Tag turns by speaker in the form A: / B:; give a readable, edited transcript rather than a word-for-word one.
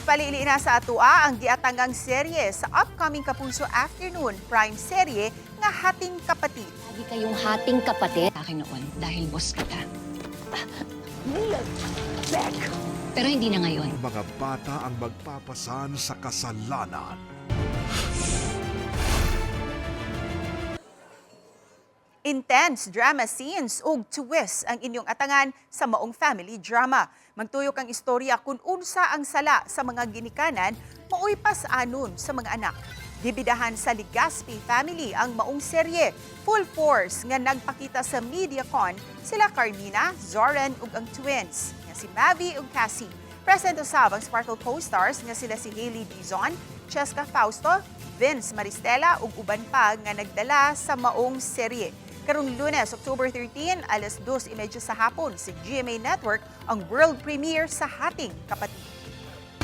A: Palili na sa atua ang giatangang serye sa upcoming Kapuso Afternoon Prime serye nga Hating Kapatid.
B: Lagi kayong hating kapatid sa akin noon dahil boss kita. Pero hindi na ngayon.
C: Mga bata ang magpapasan sa kasalanan.
A: Intense drama scenes ug twist ang inyong atangan sa maong family drama. Magtuyok ang istorya kung unsa ang sala sa mga ginikanan maoy pas-anon sa mga anak. Gibidahan sa Legazpi family ang maong serye, Full Force, nga nagpakita sa MediaCon sila Carmina, Zoren ug ang twins nga si Mavi ug Cassie. Present usab ang Sparkle co-stars nga sila si Hailey Dizon, Cheska Fausto, Vince Maristela ug uban pa nga nagdala sa maong serye. Karong Lunes, October 13, alas 2:30 sa hapon sa GMA Network ang world premiere sa Hating Kapatid.